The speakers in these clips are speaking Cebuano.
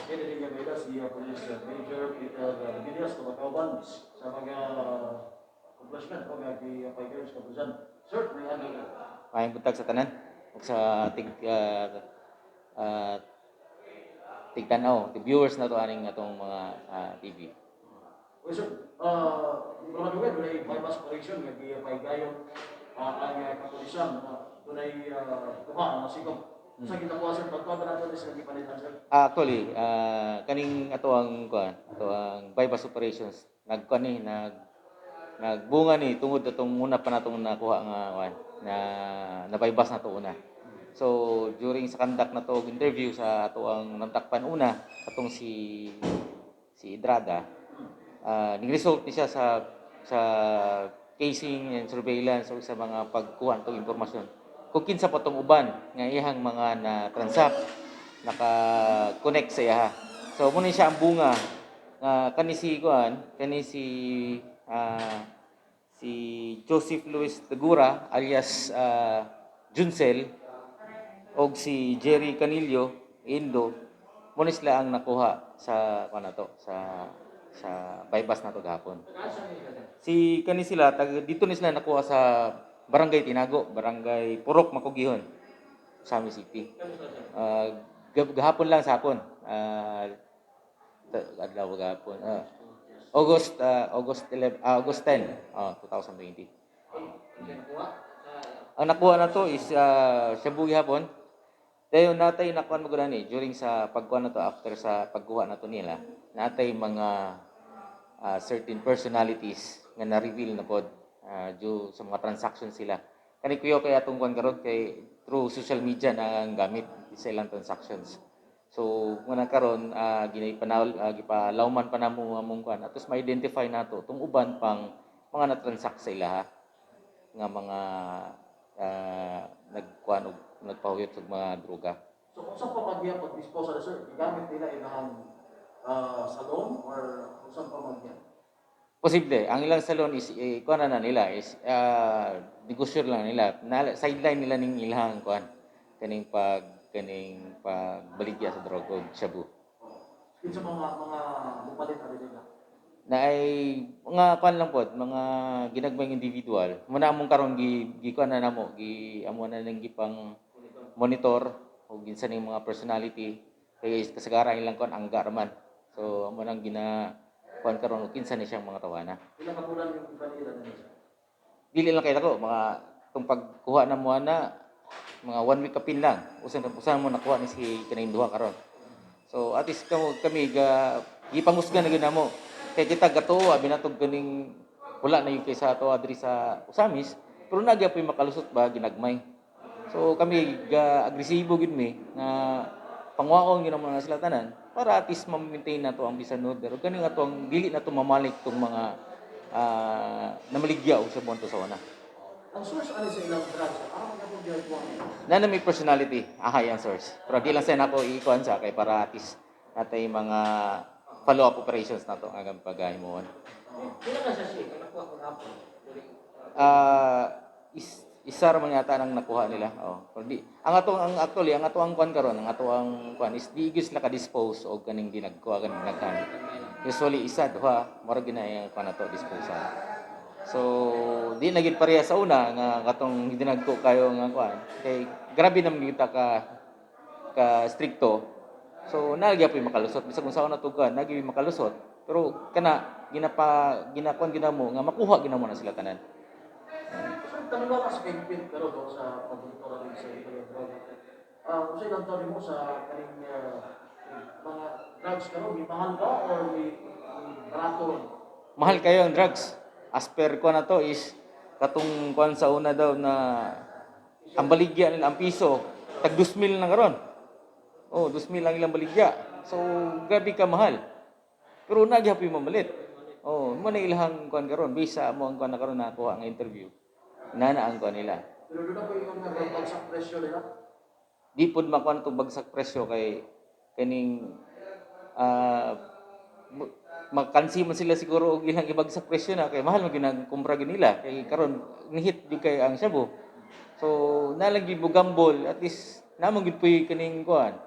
Kini nga nila si Police Major Peter Villas na makauban sa mga accomplishment o nga gipaigayon sa kapulisan. Sir, may ano ka? Maayong buntag sa tanan ug sa tig tan-aw, tig viewers na to aning atong mga TV. Okay, sir, wala man dunay bypass operation nga gipaigayon ang kapulisan na dunay kuha ang masikop. Sa kita kuha, sir, pagkuha ba nato ni sa gipalitan, sir? Actually, kaning ato ang kuan, ato ang bypass operations nagkuan ni nagbunga ni tungod atong una pa natong nakuha nga kuan na na bypass na to una. So during sa conduct na to og interview sa ato ang natakpan una atong si si Idrada, nag-result ni siya sa sa casing and surveillance o sa mga pagkuha atong impormasyon kung kinsa pa tong uban nga iyang mga na transact naka-connect sa iyaha. So mao ni siya ang bunga nga kani si kuan, kani si si Joseph Luis Tagura alias Juncel og si Jerry Canillo Indo, mo ni sila ang nakuha sa kuan nato sa sa bypass nato gahapon. Si kani sila tag dito ni sila nakuha sa Barangay Tinago, Barangay Purok Makugihon, Ozamiz City. Gahapon lang sa hapon. Adlaw gahapon. August August 11, August 10, 2020. Ang nakuha na to is shabu gihapon. Dayon natay nakuha mo ni during sa pagkuha na to, after sa pagkuha na to nila, natay mga certain personalities nga na-reveal na pod due sa mga transactions sila. Kani kuyo kay atong kuan karon kay through social media na ang gamit sa ilang transactions. So nga karon ginaipanal gipalawman pa namo among kuan atos ma-identify nato tong uban pang mga na-transact sa ilaha nga mga nagkuan og nagpahuyot og mga droga. So kung saan pa magya pag-dispose na, sir, gigamit nila ilang salon or kung saan pa magya? Posible. Ang ilang salon is eh, kuan na nila is negosyo lang nila. Na, sideline nila ning ilang kuan kaning pagbaligya sa droga og shabu. Kinsa mga mupalit ani nila? Na ay mga kuan lang pod, mga ginagmayng individual. Muna among karon gi gi kuan na namo, gi amo na ning gipang monitor og ginsa ning mga personality kay kasagaran ilang kuan angga raman. So amo nang gina kuan karon og kinsa ni siyang mga tawana. Ilang ka bulan yung kanila na sir? Dili lang kay dako, mga itong pagkuha na mo na mga one week kapin lang. Usan usan mo nakuha ni si kaning duha karon. So at least kamo kami ga gipangusga na gyud namo. Kay kita gatuo abi natog kaning wala na yung kay sa ato adri sa Ozamiz, pero na gyud makalusot ba ginagmay. So kami ga agresibo gyud mi nga pangwaon gyud namo na sila tanan para at least ma-maintain nato ang bisan order. Ug kaning ato ang dili na to mamalik tong mga namaligya og sa buwan sa una. Ang source ani sa ilang drugs, aron man gyud ginagawa nila? Na na may personality, ahay ang source. Pero di lang sa nako i-kuan sa kay para at least natay mga follow-up operations nato ang paghimuon. Pila ka sa siya, nakuha ko hapon during Isa ra man yata ang nakuha nila. Oh, pero di ang ato ang actually ang ato ang kuan karon, ang ato ang kuan is di gyud sila ka-dispose og kaning ginagkuha kaning naghan. Usually isa duha, mura gyud na ang kuan nato disposal. So di na gid pareha sa una nga katong ginagko kayo nga kuan kay grabe naman gyud ta ka ka strikto. So naa gyud makalusot bisag kung sa una tugan, naa gyud makalusot. Pero kana ginapa ginakuan gid mo nga makuha gid mo na sila tanan. Sir, taliwa ka sa kingpin pero do sa pag-monitor rin sa ilang drug. Unsay ilang taon mo sa kaning mga drugs karon, may mahal ba or may barato? Mahal kayo ang drugs. As per ko na to is katong kuan sa una daw na ang baligya nila ang piso tag 2,000 na karon. Oh, 2,000 lang ilang baligya. So grabe ka mahal. Pero na gyapon mamalit. Oh, mo na ilahang kuan karon bisa mo ang kuan na karon nakuha ang interview. Nana ang kuan nila. Pero doon ako yung nagbagsak presyo nila. Di pod makuan tong bagsak presyo kay kaning makansi man sila siguro og ilang ibagsak presyo na kay mahal man gyud ang kumpra gyud nila kay karon nihit gyud kay ang shabu. So na lang gyud mo gamble, at least namang gyud puy kaning kuan.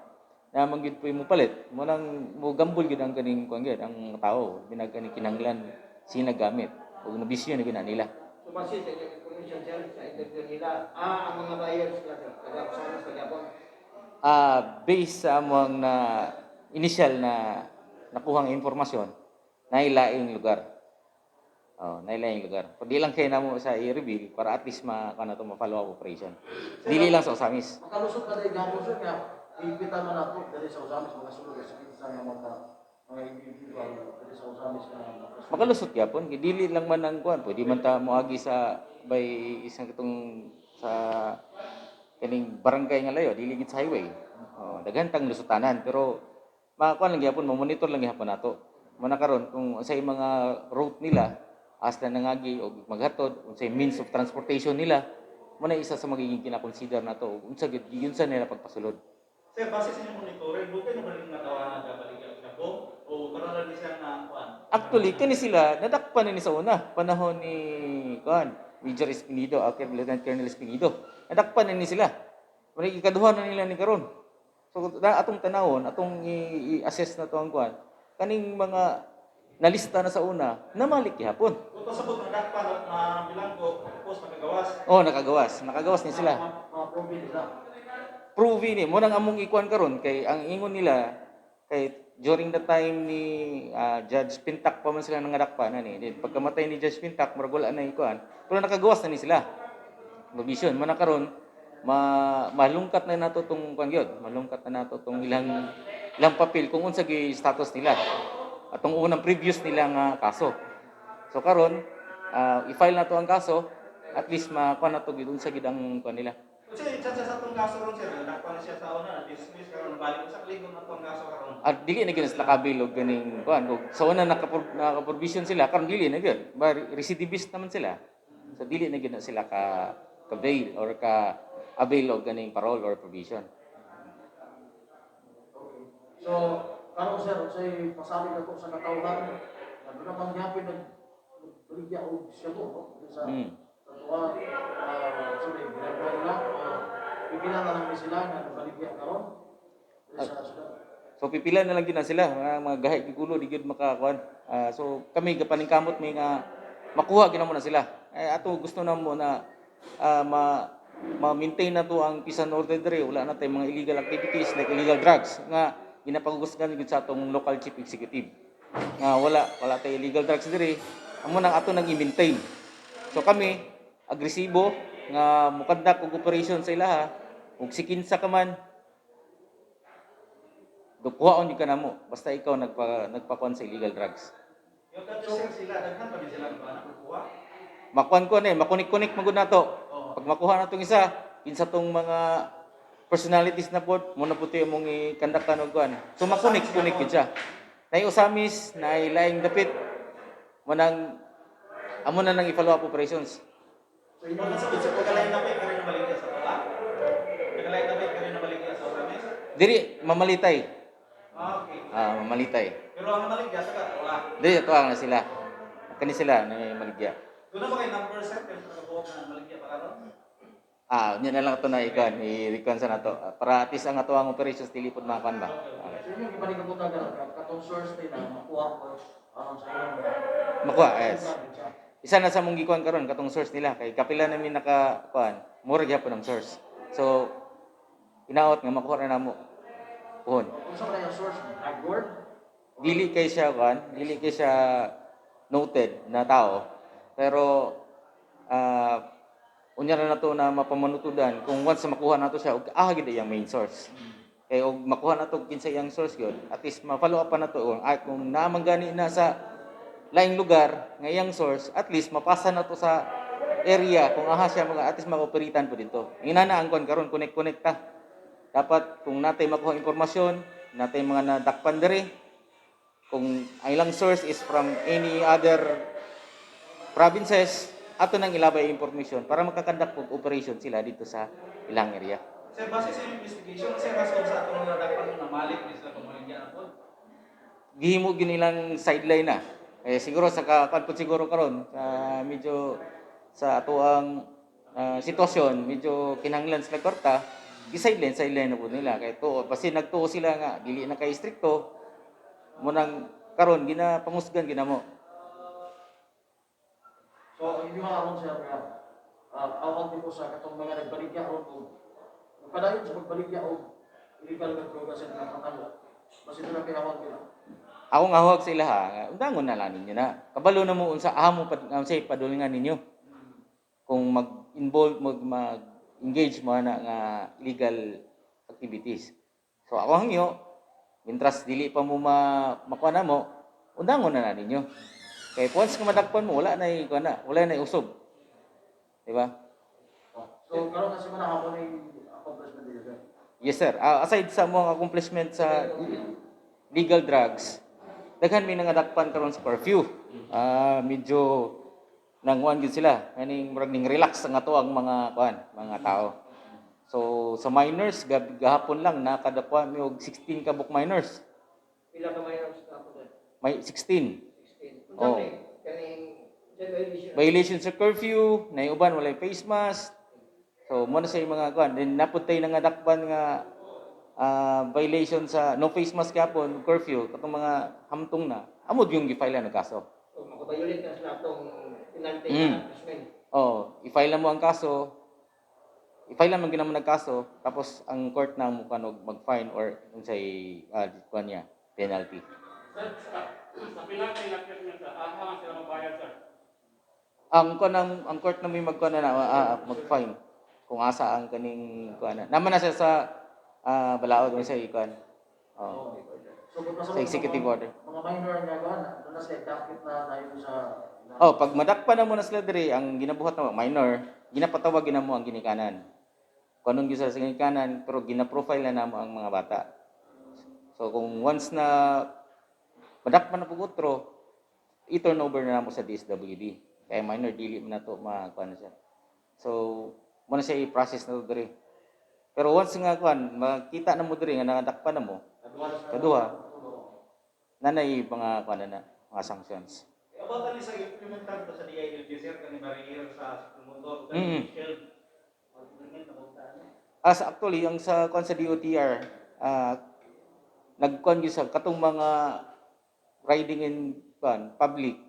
Na man gyud po'y mopalit mo nang mo gamble gyud ang kaning kuan gyud ang tao binag kaning kinahanglan sila gamit ug nabisyo na gyud na nila. So base sa inyong information, sir, sa interview nila, ang mga buyers sila, sir, taga Ozamiz pa gyapon. Based sa among na initial na nakuhang impormasyon, nailaing lugar. Oh, nailaing lugar. Pero di lang kay namo sa i-reveal para at least ma kuan nato, ma-follow up operation. Dili lang sa Ozamiz. Makalusot ka dahil gamo, sir, nga higpitan man nato diri sa Ozamiz makasulod sa kinsa nga mga individual diri sa Ozamiz nga makasulod. Makalusot gyapon kay dili lang man ang kuan, pwede man ta moagi sa by isang katong sa kaning barangay nga layo, dili gid sa highway. Oh, daghan tang lusutanan pero makakuan lang gyapon, mamonitor lang gyapon nato. Muna karon kung unsay mga route nila hasta nangagi og maghatod, unsay means of transportation nila, mo na isa sa magiging kina-consider nato ug unsa gyud yun sa nila pagpasulod. Sir, base sa inyong monitoring, dugay na ba rin nagawa na gabaligya shabu? O karon lang siya na kuan? Actually, kani sila nadakpan na ni sa una, panahon ni kuan, Major Espinido, okay, Lieutenant Colonel Espinido. Nadakpan na ni sila. Muna ikaduha na nila ni karon. So na atong tanawon, atong i-assess na to ang kuan. Kaning mga nalista na sa una, namalik gihapon. Kung pasabot na dakpan na bilanggo, tapos nakagawas. Oh, nakagawas. Nakagawas ni sila. Mga probe nila. Prove ni mo nang among ikuan karon kay ang ingon nila kay during the time ni Judge Pintak pa man sila nangadakpan ani. Then pagkamatay ni Judge Pintak, murag wala na ikuan, pero nakagawas na ni sila provision mo na karon, malungkat na nato tong kuan gyud, malungkat na nato tong ilang ilang papel kung unsa gyud status nila atong unang previous nila nga kaso. So karon, i-file na to ang kaso, at least makuan na to gyud unsa gyud ang kuan nila. Kasi chance sa atong kaso ron, sir, nadakpan na siya sa una, na-dismiss karon, balik sa ligon na atong kaso karon. At dili na gyud sila kabil og ganing kuan, og sa una naka-provision sila, karon dili na gyud ba, recidivist naman sila, so dili na gyud na sila ka bail or ka avail og ganing parole or provision. Okay. So, karon, sir, unsay pasalig ato sa katawhan na doon naman gyapon nag nagbaligya og shabu, no? Diri sa sa tuwa, sorry, ginagawa nila o pipila na lang ni sila nga nagbaligya karon diri sa syudad? So pipila na lang gyud na sila, mga gahi gyud ulo, di gyud makakuan. So kami gapaningkamot mi nga makuha gyud mo na sila. Eh, ato gusto na mo na ma ma-maintain na to ang peace and order diri, wala na tay mga illegal activities like illegal drugs nga ginapagugusgan gyud sa atong local chief executive nga wala wala tay illegal drugs diri. Amo nang ato nang i-maintain. So kami agresibo nga mukandak og operation sa ilaha ug si kinsa ka man, dukuhaon gyud ka namo basta ikaw nagpakuan sa illegal drugs. Yung kadto, sir, sila daghan pa din sila ba nakukuha? Makuan ko na eh, makunik-kunik man gud nato. Oo. Pag makuha natong isa, kinsa tong mga personalities na pod, mo na puti mong ikandakan og kuan. So makunik-kunik gud siya. Nay Ozamiz, nay laing dapit mo nang amo na nang i-follow up operations. So, inyo Kung nasabot sa pagkalain na pa karon nabaligya sa wala. Pagkalain na pa karon nabaligya sa Ozamiz. Diri mamalitay. Ah, okay. Ah, mamalitay. Pero ang nabaligya sa wala. Diri ato ang na sila. Kani sila na maligya. Doon na ba kay number, sir, pero sa kabuok na maligya pa karon? Ah, nya na lang ito na ikuan, i-request sa nato para at least ang ato ang operations dili pod makuan ba. Okay. So inyo gipaningkamutan karon katong source ni na makuha ko aron sa inyong Makuha, yes. Isa na sa mong gikuan karon katong source nila kay kapila namin naka kuan, mura gyapon ang source. So inaot nga makuha na namo puhon. Unsa man ang source? Drug lord? Dili kay siya kuan, dili kay siya noted na tao. Pero unya na nato na mapamanutudan kung once makuha nato siya og gid iyang main source. Kay og makuha nato kinsa iyang source gyud, at least ma-follow up pa nato kung kung naa man gani na sa laing lugar nga iyang source, at least mapasa na to sa area kung aha siya mga, at least maoperitan po dito. Ingana ang kuan karon, connect-connect ta. Dapat kung natay makuha impormasyon, natay mga nadakpan diri, kung ang ilang source is from any other provinces, ato nang ilabay ang information para makakandak og operation sila dito sa ilang area. Sir, base sa inyong investigation, sir, rason sa atong nadakpan na malik ni sila pamaligya na po. Gihimo gyud nilang sideline na. Eh siguro sa kakuan po siguro karon sa medyo sa ato ang sitwasyon, medyo kinahanglan sila kwarta. Gi-sideline sideline na po nila kay tuo basi nagtuo sila nga dili na kay strikto mo nang karon ginapangusgan ginamo. So, ang inyo aron, sir, nga awag din po sa katong mga nagbaligya o og padayon sa pagbaligya og illegal nga droga sa mga patalo. Basi doon ang kinawag nila. Ako nga huwag sa ilaha, nga, undangon na lang ninyo na. Kabalo na mo unsa amo pa unsay padulngan ninyo. Kung mag-involve mag-engage mo na nga illegal activities. So ako hangyo, mintras dili pa mo makuha na mo, undangon na na ninyo. Kay once nga madakpan mo, wala na kuha na, wala na usob. Di ba? Oh. So, karon kasi man hapon ay accomplishment niyo, sir. Yes, sir. Ah, aside sa mga accomplishment sa legal drugs, daghan may nangadakpan karon sa curfew. Ah, medyo nanguan gid sila. Kaning murag ning relax ang ato ang mga kuan, mga tao. So sa minors gahapon lang nakadakpan mi og 16 ka book minors. Pila ka minors na ako sir? May 16. 16. Oh. Unsa may kaning sa violation? Violation sa curfew, naiuban walay face mask. So mo na sa mga kuan, then napud tay nangadakpan nga violation sa no face mask gapon, curfew, katong mga hamtong na. Amod yung gi-file ang kaso. So makabayolate na sila atong penalty na punishment. Oh, i-file na mo ang kaso. I-file na man ginamo nagkaso, tapos ang court na mo kanog mag-fine or unsay kuan niya, penalty. Sir, sa penalty na niya, sir, aha man sila mabayad, sir? Ang kuan ang court na may magkuan na, mag-fine kung asa ang kaning kuan na. Naman na siya sa balaod unsay kuan. Oh. So, kung Sa executive order. mga minor nga kuan, doon na sila dakit na tayo sa Oh, pag madakpan na mo na sila diri, ang ginabuhat na minor, ginapatawag gina mo ang ginikanan. Kung anong gyud sa ginikanan, pero gina-profile na namo ang mga bata. So kung once na madakpan na pug otro, i-turn over na namo sa DSWD. Kaya minor dili man nato makuha na siya. So, mo na siya i-process na to diri. Pero once nga kuan, makita na mo diri nga nakadakpan na mo, kaduha, nanay mga kuan na, mga sanctions. About ani sa implementan to sa DILG, sir, kani barrier sa motor, kani shield. Mag-implement na kung saan. As actually ang sa kuan sa DOTR, nagkuan gyud sa katong mga riding in kuan public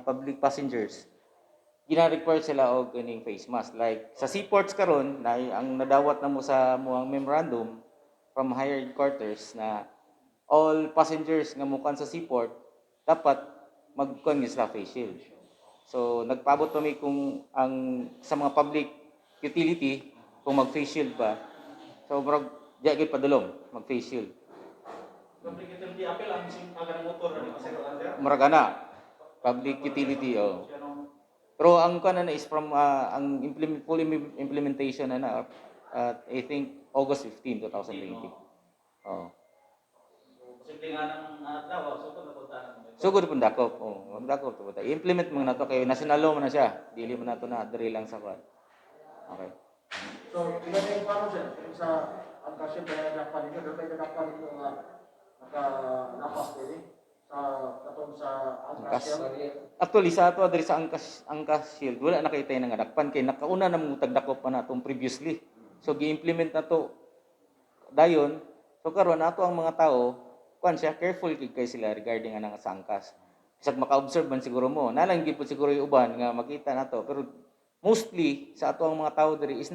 public passengers, gina-require sila og kining face mask. Like sa seaports karon na ang nadawat na mo sa muang memorandum from higher headquarters na all passengers nga mukan sa seaport dapat magkuan gyud sila face shield. So nagpaabot pa mi kung ang sa mga public utility kung mag face shield ba. So murag di gyud padulong mag face shield. Public utility appeal ang sim ang kanang motor ani pa, sir, sir. Murag ana public utility, oh. Siya nung Pero ang kuan na is from ang full implementation na na I think August 15, 2020. Oh. So, posible nga ng adlaw, so kung napunta na mo. Sugod pud dakop. Oh, magdakop to ta. I-implement man nato kay national law man na siya. Dili man nato na diri lang sa kuan. Okay. So, iba na yung paano, sir, yung sa ang kasi kaya nadakpan ninyo, doon may nadakpan ninyo nga nakalapas din eh, sa katong sa Angkas. angkas. Actually sa ato diri sa Angkas Shield wala na kay tayo nangadakpan kay nakauna na mong tagdakop pa natong previously. So gi-implement na to dayon. So karon ato ang mga tao kuan siya, careful gid kay sila regarding anang sa angkas. Bisag maka-observe man siguro mo, nalang gid po siguro yung uban nga makita nato, pero mostly sa ato ang mga tao diri is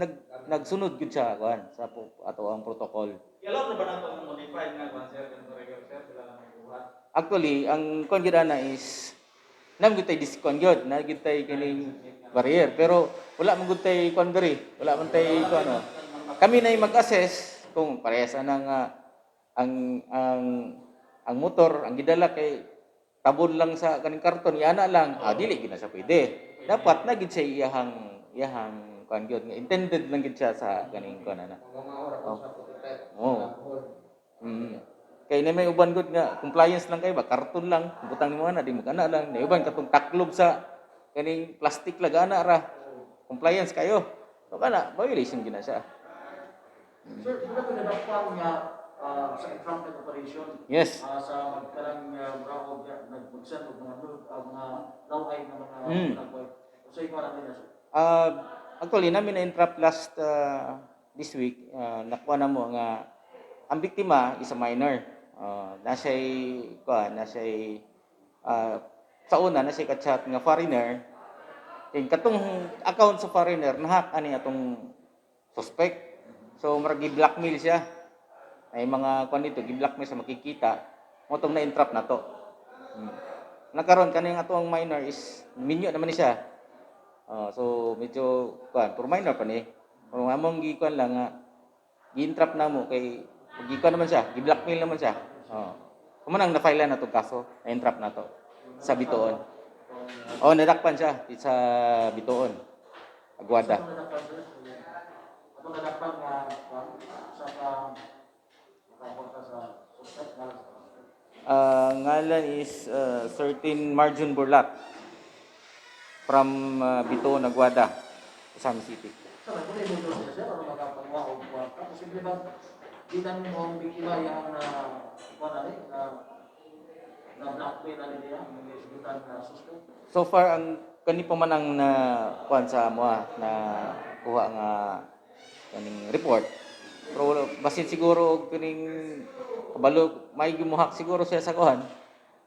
nagsunod gid sa kuan sa ato ang protocol. I-allow na ba nato ang modified nga kuan, sir, kanang barrier, sir, sila lang ang buhat? Actually, ang kuan gyud ana is nam gyud tay discount gyud, na gyud tay kining barrier, pero wala man gyud tay kuan diri, wala man tay kuan, oh. Kami na mag-assess kung parehas ana nga ang motor ang gidala kay tabon lang sa kaning karton iana lang, dili gyud na siya pwede. Dapat na gyud siya iyahang iyahang kuan gyud nga intended lang gyud siya sa kaning kuan ana. Mga maora kung sa prototype. Oh. Alcohol. Kay na may uban gud nga compliance lang kay ba, karton lang butang nimo ana, di mo kana lang. Na uban katong taklob sa kaning plastic lang ana ra. Compliance kayo. So kana violation gyud na siya. Sir, doon na ito nadakpan nga sa entrapment operation. Yes. Sa magkarang muraog nga nag-send og mga nude, mga laway nga mga tagboy. So ikaw na din, sir. Actually namin na entrap last this week, nakuha na mo nga ang biktima is a minor. Na siya'y kuan, na siya'y sa una na siya'y ka-chat nga foreigner. Kay katong account sa foreigner na-hack ani atong suspect. So murag gi-blackmail siya. Ay mga kuan dito, gi-blackmail sa makikita mo tong na-entrap na to. Nakaron kaning atong minor is minyo naman ni siya. Ah, so medyo kuan, pero minor pa ni. Pero among gikuan lang nga gi-entrap na mo kay gikuan naman siya, gi-blackmail naman siya. Oh. Kumo nang na-file na tong kaso, na-entrap na to sa Bitoon. Oh, nadakpan siya sa Bitoon. Aguada. Sa nadakpan, sir? Atong nadakpan nga kuan, sa ka nakapunta sa suspect nga sa suspect? Ngalan is certain Marjun Burlat from Bitoon, Aguada, Ozamiz City. Sir, kung may mundo siya, sir, ano makapanguha o kwarta? Posible ba di na mo ang biktima yung na kuan na rin, na na blackmail na niya, ang isigitan na suspect? So far ang kani pa man ang na kuan sa amoa na kuha nga kaning report. Pero basin siguro og kaning kabalo may gimuhak siguro siya sa kuan.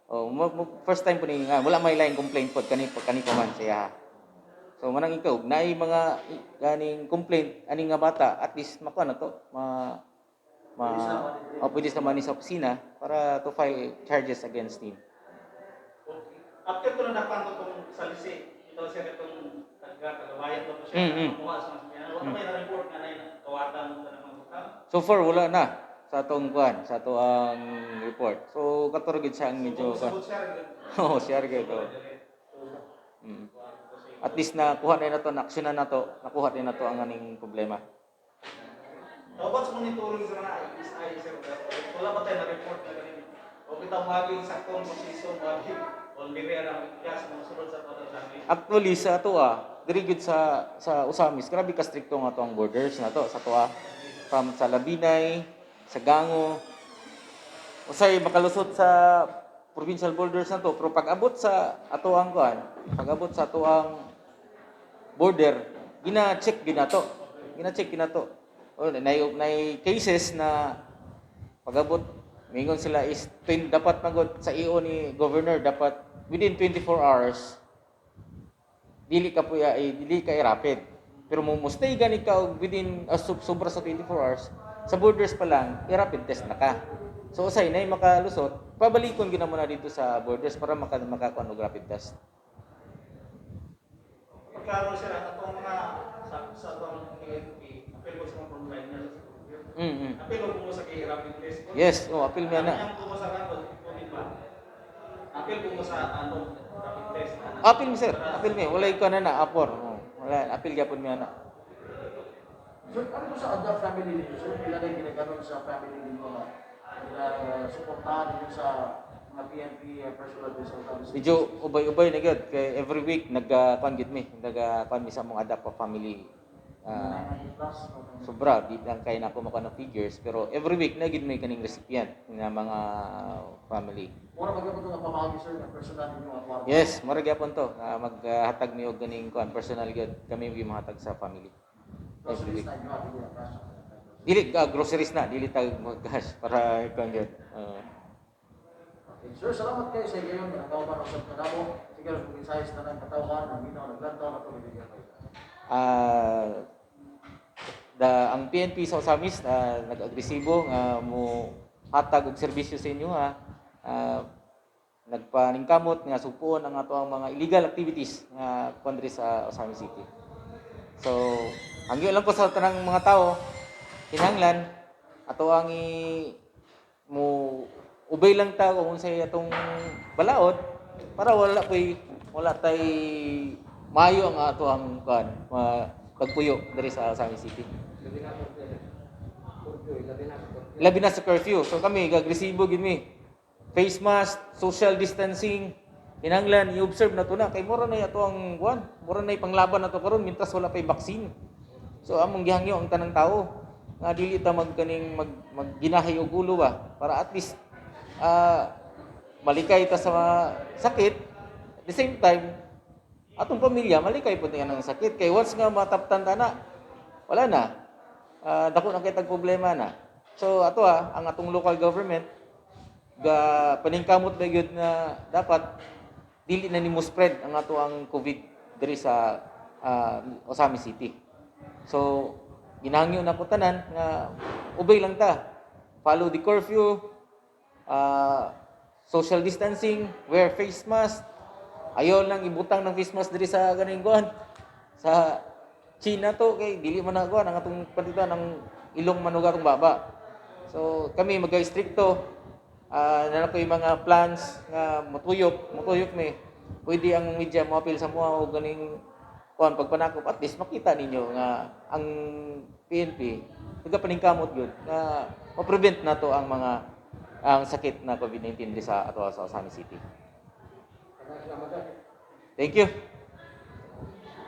Oh, first time po ni nga wala may laing complaint pod kani pa man siya. So manang ikaw naay mga kaning complaint ani nga bata, at least makuha na to, ma ma Pwede sa man- oh, pwede sa man ni sa opisina para to file charges against him. Okay. After ko na napanto tong salisi, ito sir, itong taga kagabayan to siya, kumuha sa mga sakyanan. Wala may na-report nga na yung kawatan sa mga butang. So far wala na sa atong kuan, sa ato ang report. So katuro gid siya ang medyo kuan. So, sir, Oo, share gyud to. At least nakuha na nato, na-action na nato, nakuha na nato ang aning problema. How about sa monitoring sa mga ISI, sir? Wala ba tayo na-report na ganun? O kita maging saktong proseso, maging o diri ang gas mga sulod sa total sa amin. Actually sa ato diri gyud sa Ozamiz, grabe ka strikto nga to ang borders na to sa ato. From sa Labinay, sa Gango. Usay makalusot sa provincial borders na to, pero pag abot sa ato ang kuan, pag abot sa ato ang border, gina-check gina to. Gina-check gina to. O nay cases na pag-abot mingon sila is twin, dapat magod sa EO ni governor, dapat within 24 hours dili ka po ay dili ka i-rapid. Pero mo mo stay gani ka og within sobra sa 24 hours sa borders pa lang, i-rapid test na ka. So usay nay makalusot, pabalikon gyud na mo na dito sa borders para makakuan og rapid test. Pagklaro sir, ang atong mga sa atong PNP, apil ko sa mga frontliner sa security. Apil ko mo sa kay rapid test ko. Yes, oh, apil mi ana. Ang ko sa kanto, COVID ba? Apil ko mo sa ano, rapid test. Apil mi, sir, apil mi, walay ko na na apor. Oh, wala apil gyapon mi ana. Sir, ano po sa adopt family ninyo, sir? Pila na yung ginaganon sa family ninyo nga na suportahan ninyo sa mga PNP personal sa Ozamiz? Medyo ubay-ubay na gyud kay every week nagka-kuan gyud mi, nagka-kuan mi sa among adopt a family. 900 plus, no? Sobra di lang kay nako makuha ng figures, pero every week na gyud may kaning recipient nga mga family. Mura magyapon ito nga pamahagi, sir, na personal ninyo ang kwarta. Yes, mura gyapon to nga maghatag mi og ganing kuan personal gyud kami gyud mahatag sa family. Every Groceries week. na inyo, dili ang cash. Dili groceries na, dili tag mag-cash para kuan gyud. Okay. Sir, salamat kayo sa gayon nga nakauban usab kanamo. Sige, kung mensahe sa tanang katawhan, ang ginaw naglantaw na ito, bibigyan kayo. Ang PNP sa Ozamiz nag-agresibo nga mo hatag og serbisyo sa inyo ha. Nagpaningkamot nga supuon ang ato ang mga illegal activities nga kuan diri sa Ozamiz City. So, hangyo lang ko sa tanang mga tao, kinahanglan ato ang i mo ubay lang ta kung unsay atong balaod para wala tay maayo ang ato ang kuan pagpuyo diri sa Ozamiz City. Labi na curfew. Curfew, labi na curfew. Labi na sa curfew. So kami gagresibo gid mi. Face mask, social distancing, kinahanglan i-observe na to na kay mura na ato ang kuan, mura na panglaban na to karon mintras wala pay vaccine. So among gihangyo ang tanang tao nga dili ta magkaning magginahay og ulo ba para at least malikay ta sa sakit, at the same time atong pamilya malikay pud niya ng sakit kay once nga mataptan ta na, wala na. Dako na kay tag problema na. So ato ang atong local government ga paningkamot ba gyud nga dapat dili na nimo spread ang ato ang COVID diri sa Ozamiz City. So ginahangyo na ko tanan nga obey lang ta. Follow the curfew, social distancing, wear face mask. Ayaw lang ibutang ng face mask diri sa ganing kuan. Sa China to kay dili man na kuan ang atong pantitan ang ilong manuga atong baba. So kami magka-stricto, na ko yung mga plans nga mutuyok, mutuyok mi. Pwede ang media mo apil sa mua og ganing kuan pagpanakop, at least makita ninyo nga ang PNP nagapaningkamot gyud nga ma-prevent nato ang mga ang sakit na COVID-19 diri sa ato sa Ozamiz City. Salamat, sir. Thank you.